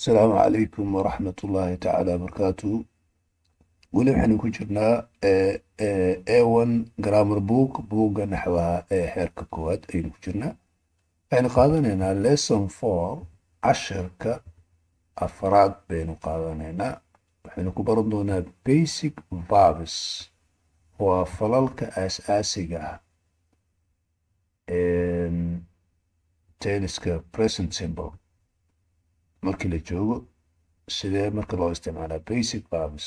Asalaamu calaykum waraxmatullaahi tacaala wabarakaatuhu. Weli waxaynu ku jirnaa A1 Grammar Book, buugga naxwaha ee xeerka koowaad ayaynu ku jirnaa. Waxaynu qaadanaynaa lesson 4, casharka afraad baynu qaadanaynaa. Waxaynu ku baran doonaa basic verbs, waa falalka aas-aasiga ah, tense-ka present simple markii la joogo, sidee marka loo isticmaalaa basic verbs,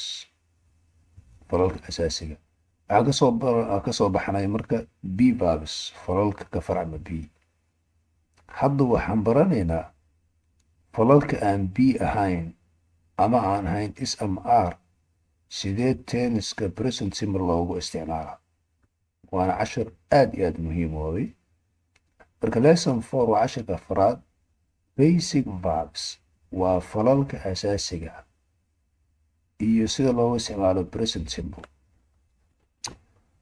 falalka asaasiga. Waxaan kasoo baxnay marka be verbs, falalka ka farcma be. Hadda waxaan baranaynaa falalka aan be ahayn ama aan ahayn is ama are, sidee tense-ka present simple loogu isticmaalaa. Waana cashar aad iyo aad muhiim waay. Marka lesson 4 waa casharka afraad, basic verbs waa falalka asaasiga ah iyo sida loogu isticmaalo present simple.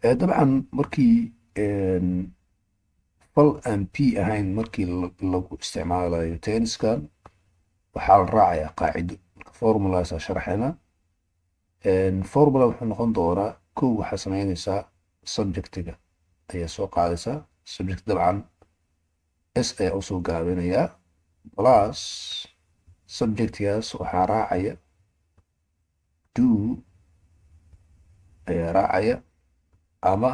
Dabcan markii fal aan be ahayn markii lagu isticmaalayo tense-kan, waxaa la raacayaa qaacido. Marka formulaasaa sharaxayna. Formula wuxuu noqon doonaa: kow, waxaa sameynaysaa subjectiga ayaa soo qaadaysaa. Subject dabcan s ayaa usoo gaabinayaa, plus subjectigaas waxaa raacaya do ayaa raacaya ama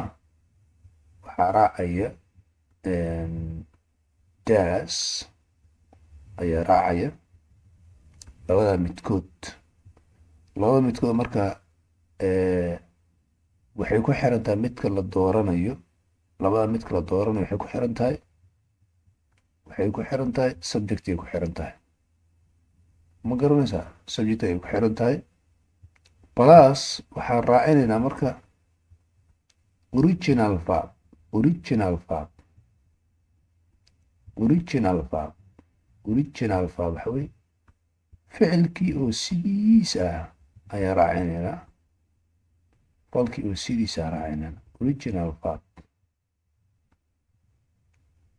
waxaa raacaya does ayaa raacaya, labada midkood. Labada midkood marka waxay ku xiran tahay midka la dooranayo. Labada midka la dooranayo waxay ku xiran tahay subjectay ku xiran tahay. Ma garanaysaa? Subject ay ku xiran tahay. Plus waxaan raacinaynaa marka original verb, original verb, original verb. Original verb waxa weye ficilkii oo sidiisa ah ayaa raacinaynaa, falkii oo sidiisa ah raacinaynaa. Original verb,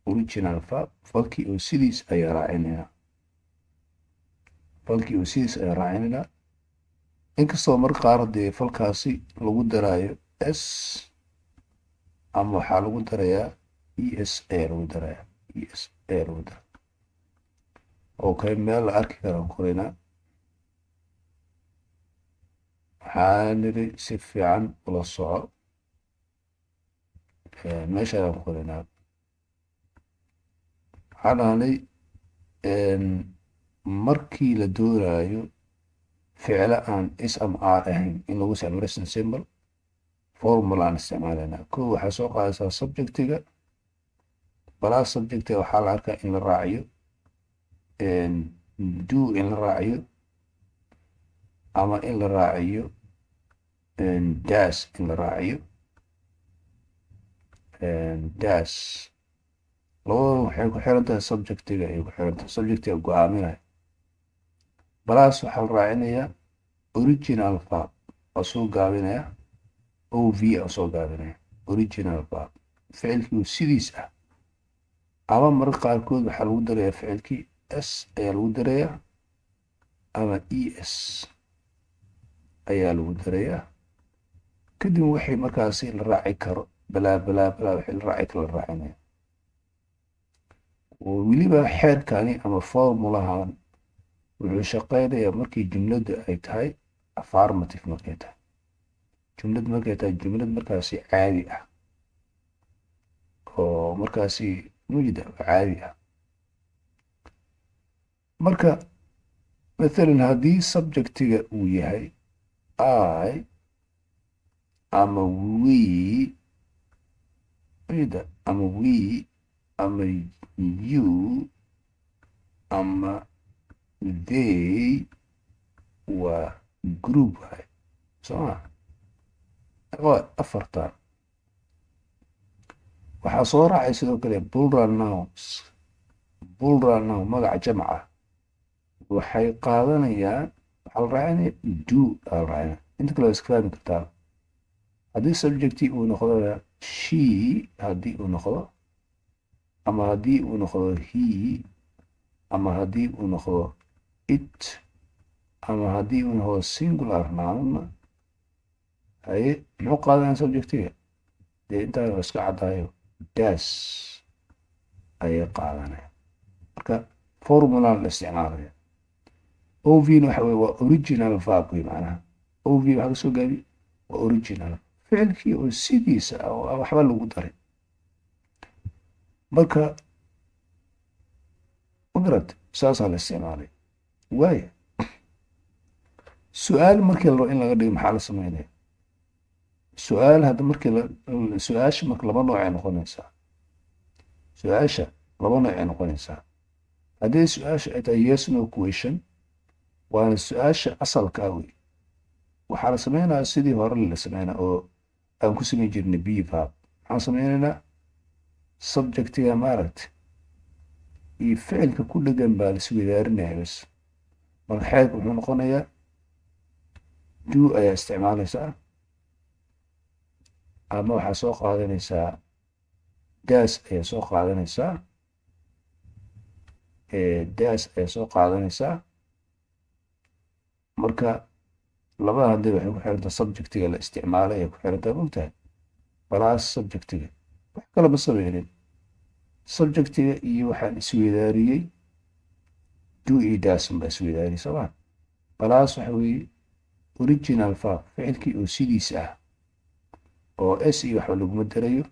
original verb, falkii oo sidiis ayaa raacinaynaa, falkii oo sidiis ayaa raacinaynaa. Inkastoo marka qaar dee falkaasi lagu daraayo s ama waxaa lagu darayaa e s ayaa lagu darayaa, e s ayaa lagu daraya. Okay, meel la arki karaan qoraynaa. Waxaa niri si fiican ula soco, meeshaan qoraynaa. Waxaan dhahnay markii la doonayo ficilo aan is ama are ahayn in lagu isticmaalo present simple, formula aan isticmaalaynaa. Kow, waxaa soo qaadaysaa subjectiga, plus subjectiga waxaa la arkaa in la raaciyo do, in la raaciyo ama in la raaciyo does, in la raaciyo does. Labadaba waxay ku xiran tahay subjectiga ayay ku xiran tahay, subjectiga go-aaminaya. Plus waxaa la raacinayaa original verb, waa soo gaabinaya, o v a soo gaabinaya, original verb, ficilkii sidiis ah. Ama mararka qaarkood waxaa lagu darayaa ficilkii s ayaa lagu darayaa ama e s ayaa lagu darayaa. Kadib waxay markaasi la raaci karo, blah blah blah, wixii la raaci karo la raacinaya. Weliba xeerkani ama formulahan wuxuu shaqeynayaa markii jumladdu ay tahay affirmative, markay tahay jumlad, markay tahay jumlad markaasi caadi ah oo markaasi mujda oo caadi ah. Marka mathalan haddii subjectiga uu yahay I ama we, mujda, ama we ama you ama they, waa group waay, sooma? Waa afartan. Waxaa soo raacay sidoo kale plural nouns. Plural noun, magaca jamca, waxay qaadanayaan, waxaa la raacinaya do aa la raacinaya. Inta kale waa iska fahmi kartaa. Haddii subjecti uu noqdo she, haddii uu noqdo ama haddii uu noqdo he ama haddii uu noqdo It ama haddii uu noqdo singular noun, haye, muxuu qaadanaya subjectiga? Dee intaa waa iska caddaayo, does ayay qaadanaya. Marka formulan la isticmaalaya OV na waxa weye waa original verb wey. Macnaha OV waxaa kasoo gaabi waa original, ficilkii oo sidiisa ah oo aan waxba lagu darin. Marka ma garat, saasaa la isticmaalay. Waaya, su-aal markii la rabo in laga dhigo, maxaa la sameynaya? Su-aal hadda markii la su-aasha marka laba nooc ay noqonaysaa. Su-aasha laba nooc ay noqonaysaa. Haddii su-aasha ay tahay yes no question, waana su-aasha asalka ah wey, waxaa la sameynayaa sidii hore la sameynaa oo aan ku samayn jirnay be verb. Maxaan sameynaynaa? Subjectiga, maaragta, iyo ficilka ku dhegan baa la isweydaarinaya bas. Marka xeerka wuxuu noqonayaa do ayaa isticmaalaysaa ama waxaa soo qaadanaysaa does ayaa soo qaadanaysaa, does ayaa soo qaadanaysaa. Marka labada haddii waxay ku xirantaha subjectiga la isticmaalay ayay ku xirantaha, mogtahay, plus subjectiga. Wax kale ma sameynin, subjectiga iyo waxaan isweydaariyey do iyo does baa isweydaariyey, soo ma? Plus waxa weeye original verb, ficilkii oo sidiis ah oo s iyo waxba laguma darayo.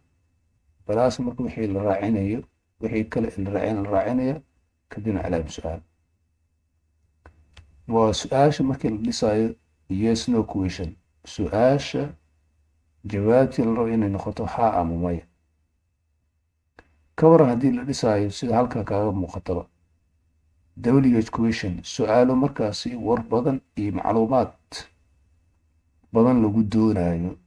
Plus marka wixii la raacinayo, wixii kale la raacinaya, kadibna calaam su-aal. Waa su-aasha markii la dhisayo yes no question, su-aasha jawaabtii la rabo inay noqoto haa ama maya. Ka waran haddii la dhisaayo sida halkan kaaga muuqataba, WH question, su-aalo markaasi war badan iyo macluumaad badan lagu doonayo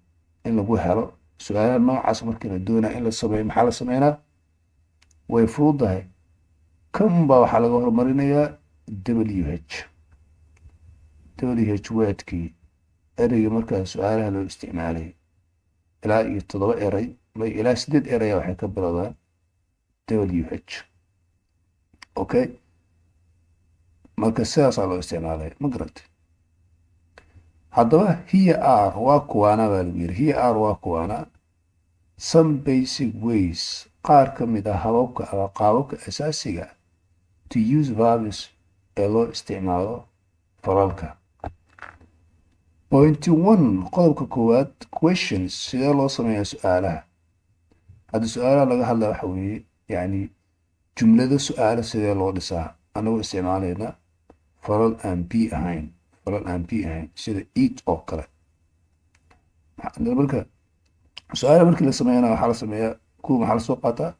in lagu helo? Su-aalaha noocaas markii la doonayo in la sameeyo, maxaa la sameynaa? Way fududahay. Kan baa waxaa laga horumarinayaa WH wordkii, ereyga markaa su-aalaha loo isticmaalay. Ilaa iyo toddoba erey, ilaa sideed eraya waxay ka bilowdaan WH. Okay, marka sidaasaa loo isticmaalaya, ma garantay? Haddaba here are, waa kuwaana baa lagu yiri, here are, waa kuwaana, some basic ways, qaar ka mid ah hababka ama qaababka asaasiga, to use verbs, ee loo isticmaalo falalka. Point one, qodobka koowaad, questions, sidee loo sameeyaa su-aalaha? Hadda su-aalaha laga hadlaya waxa weeye, yacni, jumlado su-aalo sidee loo dhisaa anagoo isticmaalayna falal aan be ahayn, falal aan be ahayn, sida eat oo kale. Marka su-aalaha markii la sameeyana, waxaa la sameeyaa kuwa, maxaa lasoo qaataa?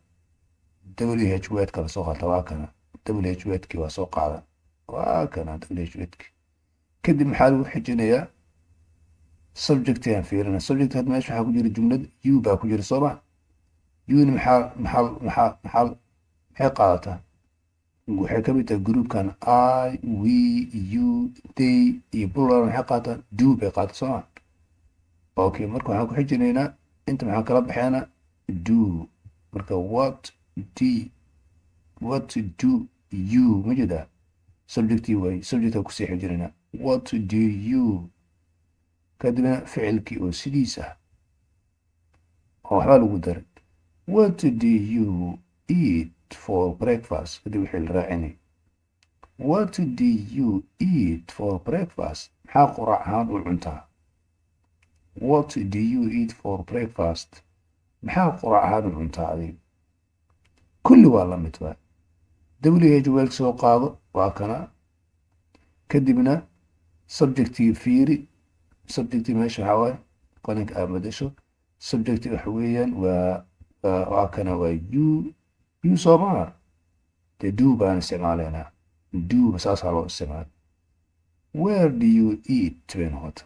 WH wordka lasoo qaataa. Waa kana WH wordkii, waa soo qaadan, waa kana WH wordkii. Kadib maxaa lagu xijinayaa? Subjectigaan fiirina. Subject hadda meesha waxaa ku jira jumlad you baa ku jira, soo ma? Youna maxaa maxay qaadataa? Waxay ka mid tahay groupkan I, we, you, they iyo plural. Maxay qaataan? Do bay qaata, soo ma? Okay, marka waxaan ku xijinaynaa inta, maxaan kala baxeynaa? Do. Marka what do you, ma jeedaa? Subjectii waay, subjectaa kusii xijinaynaa, what do you, kadibna ficilkii oo sidiis ah oo waxba lagu darin. What do you eat for breakfast? Kadib wixii la raacinay. What do you eat for breakfast? Maxaa quraac ahaan u cuntaa? What do you eat for breakfast? Maxaa quraac ahaan u cuntaa adiga? Kulli waa la mid. Waa WH word soo qaado, waa kana. Kadibna subjectii fiiri. Subjectii meesha waxaa waaye, qalinka aad bedesho, subjecti waxa weeyaan waa kana, waa you. You soo maha? Dee do baan isticmaalaynaa, do saasaa loo isticmaala. Where do you eat bay noqota.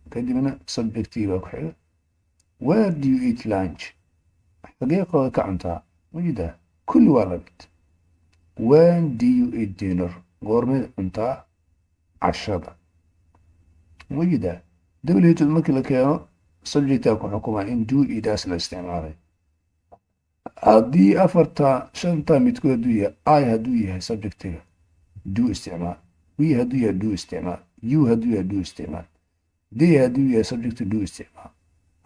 Kadibna subjectii baa ku xiga. Where do you eat lunch? Xagee qada ka cuntaa? Majidaa? Kulli waa la mid. When do you eat dinner? Goormeed cuntaa cashada? Majidaa? WH markii la keeno, subjectaa ku xukuma in do iyo does la isticmaalay. Haddii afarta shanta midkood hadduu yahay, I hadduu yahay subjectiga, do isticmaal. We hadduu yahay, do isticmaal. You hadduu yahay, do isticmaal. They hadduu yahay subject, do isticmaal.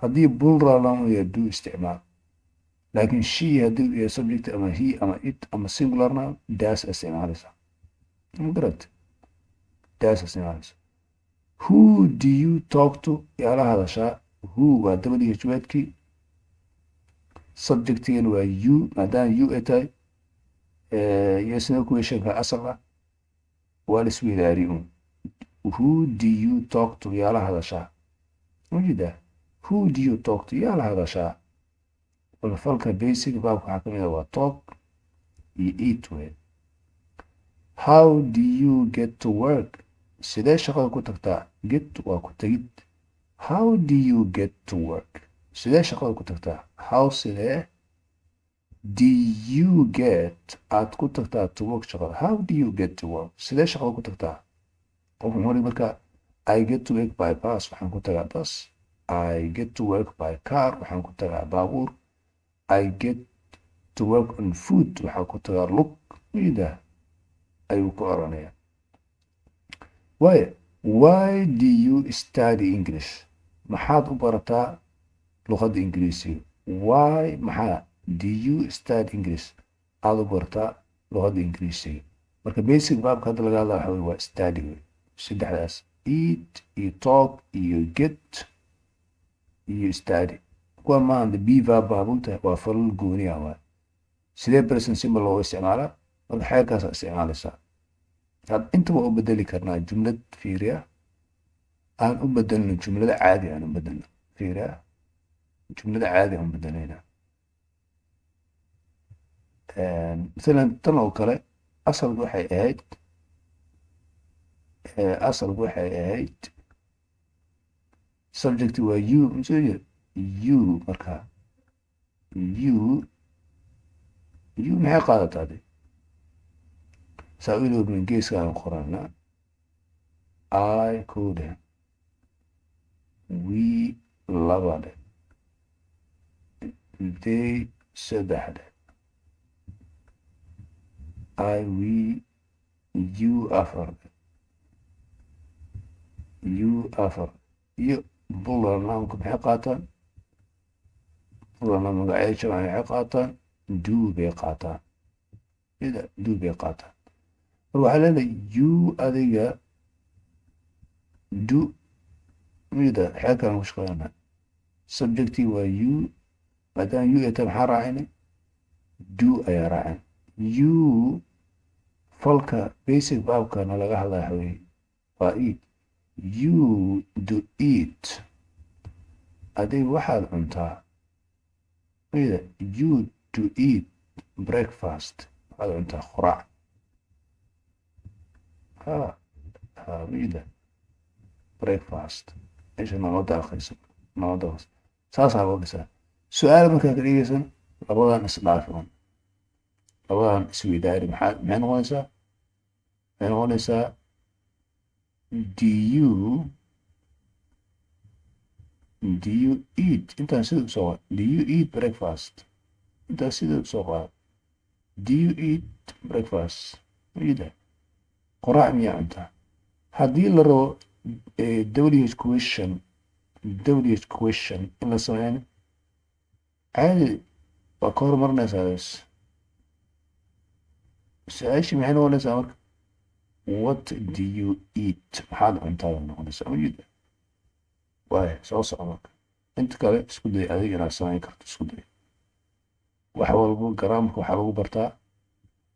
Haddii plural noun uu yahay, do isticmaal. Laakiin she haddii uu yahay subject, ama he ama it ama singular noun, does isticmaalaysaa. Ma garat? Does isticmaalaysa. Who do you talk to? Yaa la hadashaa? Who waa WH wordkii. Subjectigan waa you. Maadaama you ay tahay yes no questionka asal ah, waa la isweydaari un. Who do you talk to? Yaa la hadashaa? Ujeedaa? Who do you talk to? Yaa la hadashaa? Falka basic verbka waxaa kamid ah waa talk iyo eat wey. How do you get to work? Sidee shaqada ku tagtaa? Get waa ku tegid. How do you get to work? Sidee shaqada ku tagtaa? How, sidee, do you get, aad ku tagtaa, to work, shaqada? How do you get to work? Sidee shaqada ku tagtaa? Qofku muxuu marka? I get to work by bus, waxaan ku tagaa bus. I get to work by car, waxaan ku tagaa baabuur. I get to work on foot, waxaan ku tagaa lug. Mida ayuu ku oranaya waayo. Why do you study English? Maxaad u barataa luqadda Ingiriisiga? Why, maxaa, do you study English, aada u barataa luqadda Ingiriisiga? Marka basic verbka hadda laga hadla waxa wey waa study wey. Saddexdaas, eat iyo talk iyo get iyo study, kuwa maahan be verb baa runta, waa falal gooni ah waay. Sidee present simple looga isticmaalaa? Marka xeerkaasaa isticmaalaysaa. Inta waa u bedeli karnaa jumlad. Fiiriya, aan u bedelno jumlada caadi, aan u bedelno. Fiiriya, jumlada caadi aan u bedelayna. Masalan tan oo kale asalku waxay ahayd subject waa you, msoo you. Marka you maxay qaadataa? De saa u iloobin, geeska aan qorana. I kow dheh, we laba dheh, they saddex dheh. I, we, you afar dheh, you afar. Iyo plural nounka maxay qaataan? Plural noun, magacyada jamca, maxay qaataan? Do bay qaataan. Ida do bay qaataan. Marka waxaa leedahay you, adiga, do. Mida xeerkaan ku shaqeynaa, subjectii waa you. Maadaama you ay tahay, maxaa raacinay? Do ayaa raacin. You, falka basic verbkana laga hadlaya waxa weye waa eat. You do eat, adiga waxaad cuntaa. Mida you do eat breakfast, waxaad cuntaa quraac. Ha ha, mida breakfast meesha nooma daaqayso, nooma daaqayso. Saasaa loo dhisaa. Su-aal markaa ka dhigaysan, labadan isdhaafi un, labadan isweydaari. Maxay noqonaysaa? Maxay noqonaysaa? Do you eat? Intaan sida usoo qaad, do you eat breakfast? Intaan sida usoo qaad, do you eat breakfast? Ida quraac miyaa cuntaa? Haddii la rabo WH question, WH question in la sameeyo, caadi waa ka horumarinaysaa bes. Su-aashii maxay noqonaysaa marka? What do you eat? Maxaad cuntaa bay noqonaysaa. Ujeeda waaya. Soo soco. Marka inta kale isku day adiga inaad samayn karto, isku day. Wax walbo grammarka waxaa lagu bartaa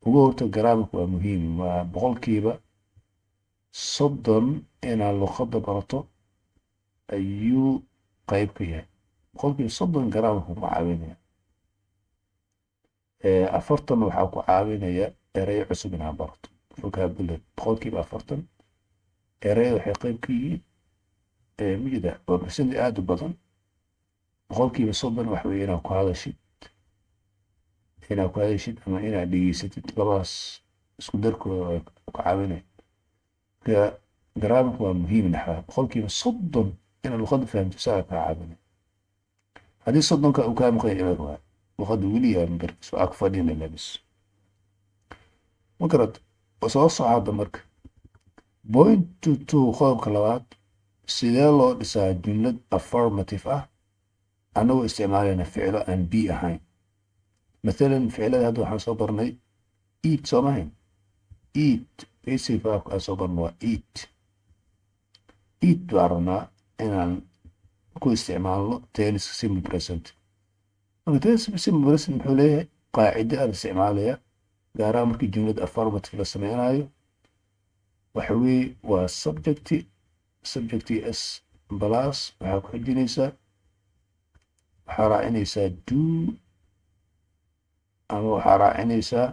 ugu horta. Grammarka waa muhiim, waa 30% inaad luqadda barato ayuu qayb ka yahay. 30% grammarka ku caawinaya, 40 waxaa ku caawinaya ereyo cusub inaad barato, vocabulary. 40% ereyada waxay qayb ka yihiin. Mujida waa percent aada u badan. 30% waxa weye inaad ku hadashid ama inaad dhegeysatid. Labadaas isku darkooda way ku caawinaya. Marka grammarka waa muhiim naxwaha. 30% inaad luqadda fahamto isagaa kaa caawinaya. Haddii 30-ka uu kaa maqan yahay, eber waay luqadda weli yaa barkiis waa ku fadhina labis. Ma garad? Soo socda. Marka Point two two, qodobka labaad: sidee loo dhisaa jumlad affirmative ah annagoo isticmaalayna ficilo aan be ahayn? Mathalan, ficilada hadda waxaan soo barnay eat, soo mahayn? Eat, basic verbka aan soo barno waa eat. Eat baan rabnaa inaan ku isticmaalno tenseka simple present. Marka tense simple present muxuu leeyahay? Qaacido aan isticmaalaya, gaar ahaan markii jumlad affirmative la sameynayo, waxa weeye waa subject, subject s plus, waxaa ku xijinaysaa, waxaa raacinaysaa do ama waxaa raacinaysaa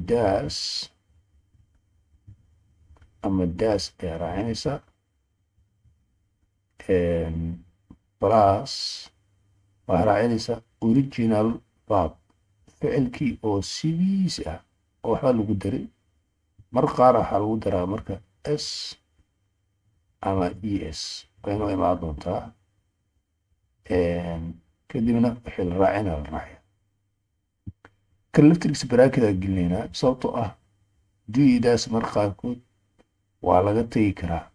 does ama does ayaa raacinaysaa, plus waxaa raacinaysaa original verb, ficilkii oo sidiisi ah oo waxba lagu darin. Mar qaar waxaa lagu daraa marka s ama e s, way noo imaan doontaa. Kadibna wixii la raacina la raaciya. Kan laftirkiisa bracketaa gelinaynaa, sababtoo ah do iyo does mar qaarkood waa laga tegi karaa.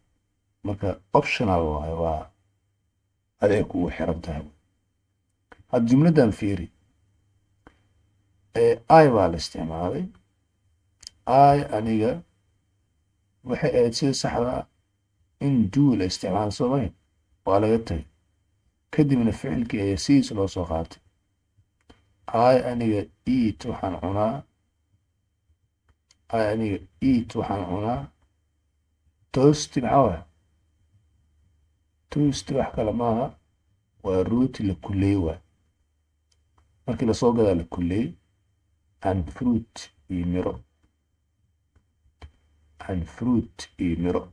Marka optional waayo, waa adeeg kugu xiran tahay. Hadda jumladdan fiiri. I baa la isticmaalay, I aniga. Waxay ahayd sida saxda ah in do la isticmaalo, soo mahayn? Waa laga tagay, kadibna ficilkii ayaa sidiisa loo soo qaatay. I aniga eat waxaan cunaa, I aniga eat waxaan cunaa toast. Maxaa waay toast? Wax kale maaha, waa rooti la kuleey waay. Markii lasoo gadaa la kuleey. And fruit iyo miro, and fruit iyo miro,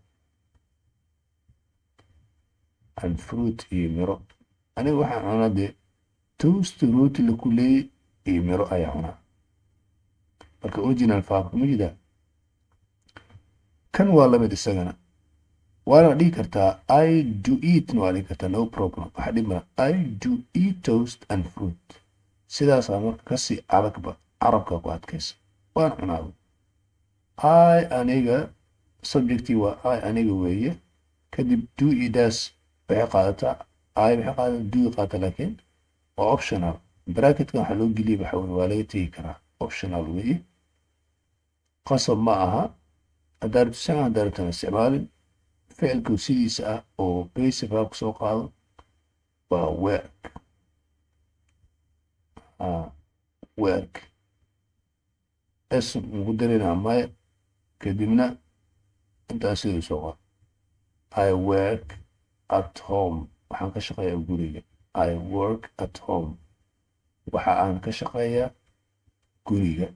and fruit iyo miro. Aniga waxaan cunaa dee toast, rooti la kuleeyey iyo miro ayaa cunaa. Marka original verbka ma jidaa? Kan waa lamid isagana, waana dhihi kartaa I do eat na waa dhihi kartaa, no problem, waxa dhib mala. I do eat toast and fruit, sidaasaa marka kasii adagba, carabka ku adkaysa, waan cunaaba. I aniga, subjectii waa I aniga weeye. Kadib do iyo does waxay qaadataa, I waxay qaadataa, do qaata, laakiin waa optional. Bracketkan waxaa loo geliyay waxa weye waa laga tegi karaa, optional weeye, qasab ma aha. Haddaa rabto isticmaal, haddaa rabtaan isticmaalin. Ficilku sidiisa ah oo basic verb soo qaado waa work. Work s ugu darinaa maya. Kadibna intaas siduu soo qaado: I work at home, waxaan ka shaqeeyaa guriga. I work at home, waxa aan ka shaqeeyaa guriga.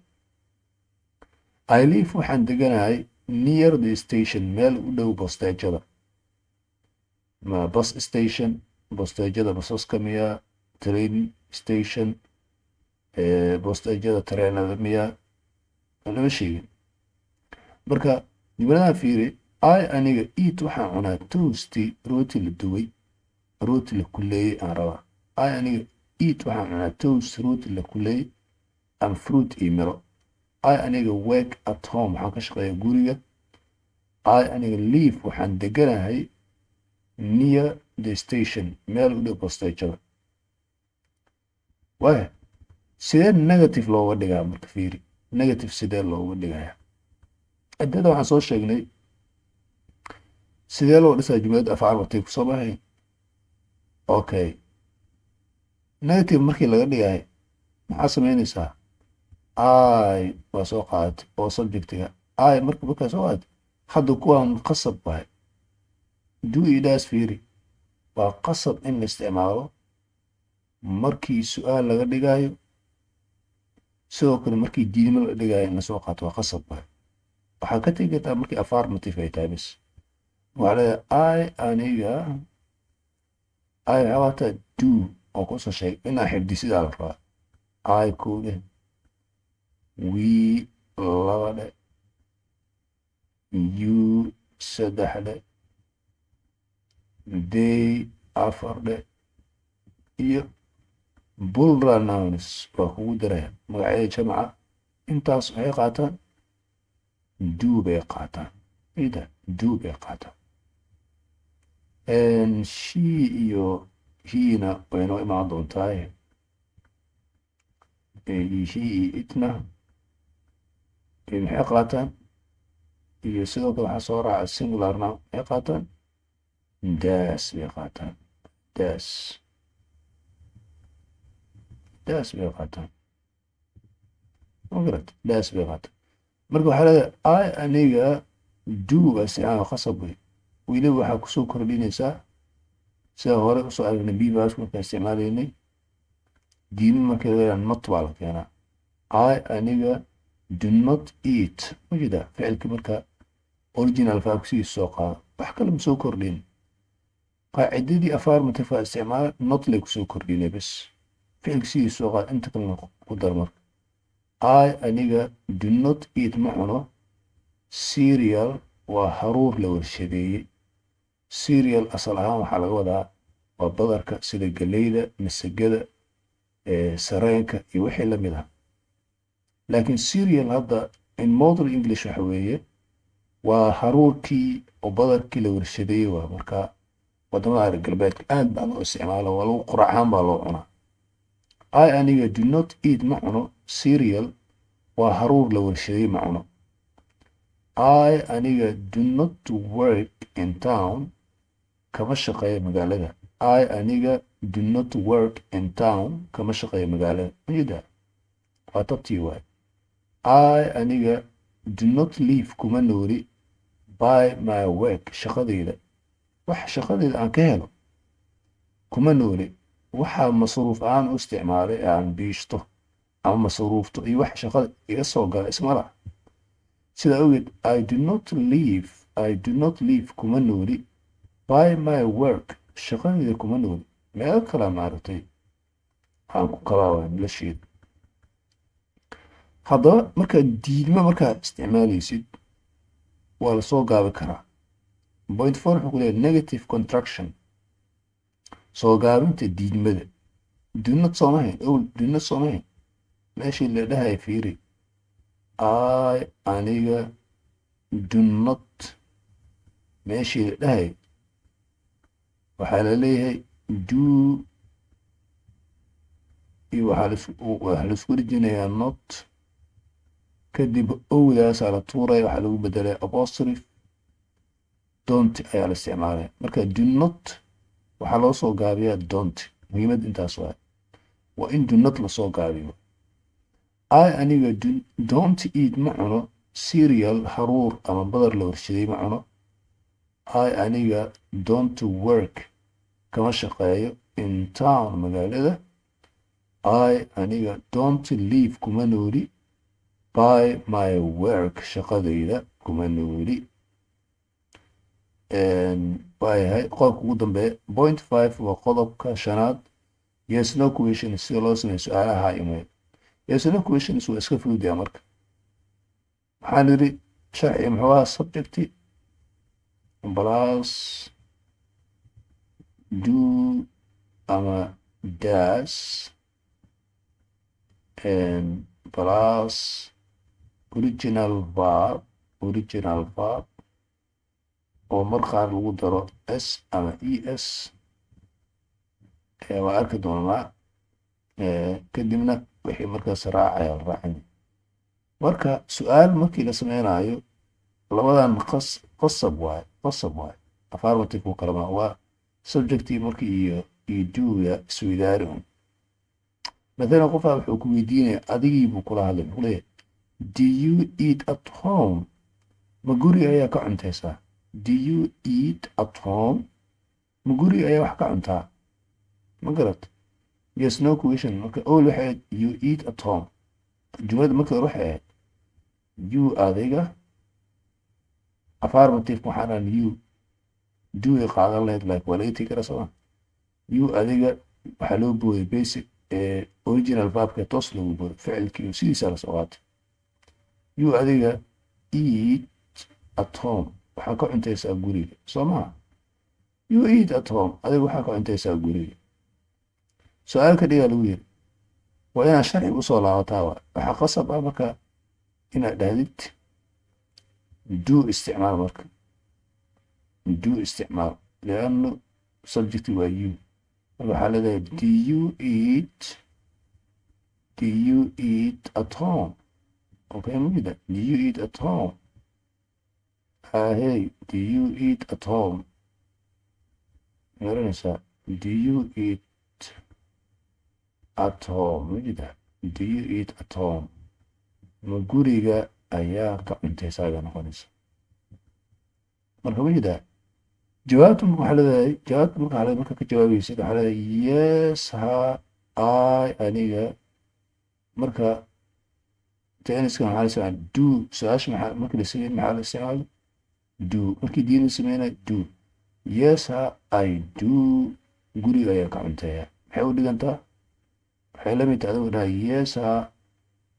I live, waxaan deganahay, near the station, meel u dhow bosteejada. Ma bus station, bosteejada basaska miyaa? Train station, bosteejada tareenada miyaa? Lama sheegin. Marka jumladaha fiiri: I aniga eat waxaan cunaa toast, rooti la duway, rooti la kuleeyey aan rabaa. I aniga eat waxaan cunaa toast, rooti la kuleeyey, and fruit iyo miro. I aniga work at home, waxaan ka shaqeeyaa guriga. I aniga live, waxaan deganahay, near the station, meel u dhow bosteejada. Waaya, sidee negative looga dhigaa? Marka fiiri, negative sidee looga dhigaya? Ciddada waxaan soo sheegnay sidee loo dhisaa jumlad affirmative, kusoo baxay. Okay, negative markii laga dhigayo maxaa sameynaysaa? I waa soo qaadatay oo subjectiga I. Markaa soo qaadatay, hadda kuwaan qasab waay, do iyo does. Fiiri, waa qasab in la isticmaalo markii su-aal laga dhigayo. Sidoo kale markii diidmo la dhigayo in lasoo qaato waa qasab waay. Waxaa ka tegi kartaa markii affirmative ay tahay bas. Waxaa leedahay I aniga, I waxaa waataa do oo kusoo sheegay inaa xifdi sidaa la rabaa. I kow dheh, we laba dheh, you saddex dheh, they afar dheh, iyo plural nouns waa kugu daraya, magacyada jamaca. Intaas waxay qaataan Do bay qaataan. Ida do bay qaataan. She iyo he-na way noo imaan doontaa. He iyo it-na maxay qaataan? Iyo sidoo kale waxaa soo raaca singular noun. Maxay qaataan? Does bay qaataan. Does, does bay qaataan. Ma garat? Does bay qaataan. Marka waxaa leedahay "I", aniga, do baa isticmaala, khasab wey. Weliba waxaa kusoo kordhinaysaa, sida hore usoo aragnay be verbs markaan isticmaalaynay, diidmo marka la not baa la keenaa. "I", aniga, "do not eat". Ma jeeda? Ficilka marka original verb sidiisa soo qaado, wax kale ma soo kordhin. Qaacidadii affirmative waa isticmaala, not lay kusoo kordhinay bes. Ficilka sidiisa soo qaado, inta kalena ku dar. Marka "I", aniga, "do not eat", ma cuno, "cereal", waa haruur la warshadeeyey. Cereal asal ahaan waxaa laga wadaa waa badarka, sida galleyda, masagada, sareenka iyo wixii lamid ah. Laakiin cereal hadda in modern English waxa weeye waa haruurkii oo badarkii la warshadeeyey. Waa marka wadamada reer galbeedka aad baa loo isticmaala, waa lagu quracaan baa loo cunaa. "I", aniga, "do not eat", ma cuno, "cereal", waa haruur la warshadeeyey, ma cuno. "I", aniga, "do not work in town", kama shaqeeyo magaalada. "I", aniga, "do not work in town", kama shaqeeyo magaalada. Majeeda? Waa tabtii waay. "I", aniga, "do not live", kuma nooli, "by my work", shaqadayda. Wax shaqadayda aan ka helo kuma nooli. Waxaa masruuf ahaan u isticmaalay ee aan biishto ama masruufto iyo wax shaqada iga soo gala isma laha. Sidaa awgeed "I do not live", "I do not live", kuma nooli, "by my work", shaqadayda kuma nooli. Meel kale maaragtay aan ku kabaabaa nolosheeda. Haddaba markaad diidmo markaad isticmaalaysid, waa lasoo gaabi karaa. Point four wuxuu ku leeyahay negative contraction, soo gaabinta diidmada. Do not soomahayn owl, do not soomahayn meeshii la dhahay. Fiiri, "I", aniga, "do not" meeshii la dhahay waxaa la leeyahay do iyo waxaa laisku dhejinayaa not. Kadib o-daasaa la tuuraya, waxaa lagu bedelaya apostrophe, don't ayaa la isticmaalaya. Marka do not waxaa loo soo gaabiyaa don't. Muhiimad intaas waay, waa in do not lasoo gaabiyo. "I", aniga, "don't eat", ma cuno, "cereal", haruur ama badar la warshaday ma cuno. "I", aniga, "don't work", kama shaqeeyo, "in town", magaalada. "I", aniga, "don't live", kuma nooli, "by my work", shaqadayda kuma nooli. Waayahay, qodobka ugu dambeeya, point five, waa qodobka shanaad, yes no questions, sida loo sameeyo su-aalaha imaya. Yes no questions waa iska fududyaa. Marka maxaan yidhi? Sharci muxuu ahaa? Subject plus do ama does plus original verb, original verb oo mar qaar lagu daro s ama e s, waa arki doonaa. Kadibna wixii markaas raacaya la raacina. Marka su-aal markii la sameynayo, labadan qasab waaye, qasab waaye. Affirmative ku kalama waa subjectii markii iyo do-da isweydaari un. Mathalan, qofaa wuxuu ku weydiinaya, adigii buu kula hadlay, wuxuu leeyahay: "Do you eat at home?" Ma guriga ayaa ka cuntaysaa? "Do you eat at home?" Ma guriga ayaa wax ka cuntaa? Ma garat? Yes no question. Marka ol waxay ahayd "you eat at home". Jumlada markii hore waxay ahayd you, adiga. Affirmative waxaan aan you do ay qaadan lahayd, like waa laga tegi karaa sooma. You, adiga, waxaa loo booday basic original verbka, toos loogu booday ficilkii sidiisaa lasoo qaatay. You, adiga, "eat at home", waxaa ka cuntaysaa guriga, soo maha? "You eat at home", adiga waxaa ka cuntaysaa guriga. Su-aal ka dhigaa lagu yiri, waa inaad sharci usoo laabataa. Waa waxaa qasab ah marka inaad dhahdid Do isticmaal marka, do isticmaal, liannu subject waa you. Marka waxaa leedahay, "Do you eat, do you eat at home?" Okay, mujida, "Do you eat at home?" Ahey, "Do you eat at home?" Garanaysaa, "Do you eat at home?" Mujida, "Do you eat at home?" Ma guriga ayaa ka cuntaysaa bay noqonaysa. Marka mujida, jawaabtu marka waxaa leedahay, jawaabtu marka waxaa leedahay, marka ka jawaabaysid waxaa leedahay, "Yes, ha, I, aniga." Marka tense-kan waxaa la isticmaala do. Su-aasha maxaa marka la sameyn, maxaa la isticmaala? Do. Markii diin la sameynaya, do. "Yes, ha, I do." Guriga ayaa ka cunteeya. Maxay u dhigantaa? Waxay la mid tahay adigu dhaha, "Yes, ha,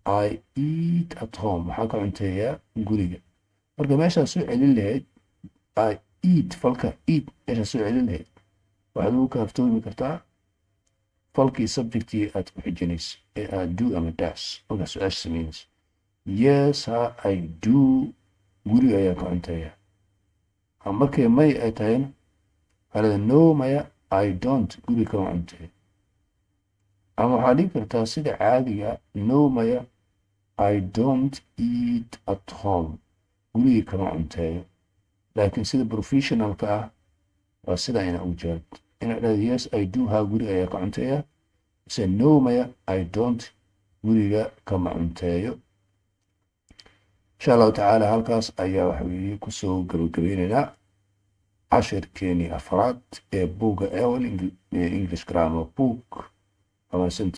I eat at home." Waxaa ka cunteeyaa guriga. Marka meeshaa soo celin lahayd "I eat", falka "eat" meeshaa soo celin lahayd, waxaad ugu kaaftoomi kartaa falkii subjectii aad ku xijinayso ee aad do ama does markaa su-aasha sameynayso. "Yes, ha, I do." Guriga ayaa ka cunteeya. Markay may ay tahayna waxaa leedahay, "No, maya, I don't." Guriga kama cunteeyo. Ama waxaa dhigi kartaa sida caadiga, "No, maya, I don't eat at home." Guriga kama cunteeyo. Laakiin sida professionalka ah waa sida ina ugu jawaabto, inaad dhahdo, "Yes, I do." Ha, guriga ayaa ka cunteeya. Mise, "No, maya, I don't." Guriga kama cunteeyo. Insha Allahu tacaala halkaas ayaa waxa weeye kusoo gabagabeynaynaa cashirkeenii afraad ee buugga A1 English Grammar Book. Waa mahadsantihiin.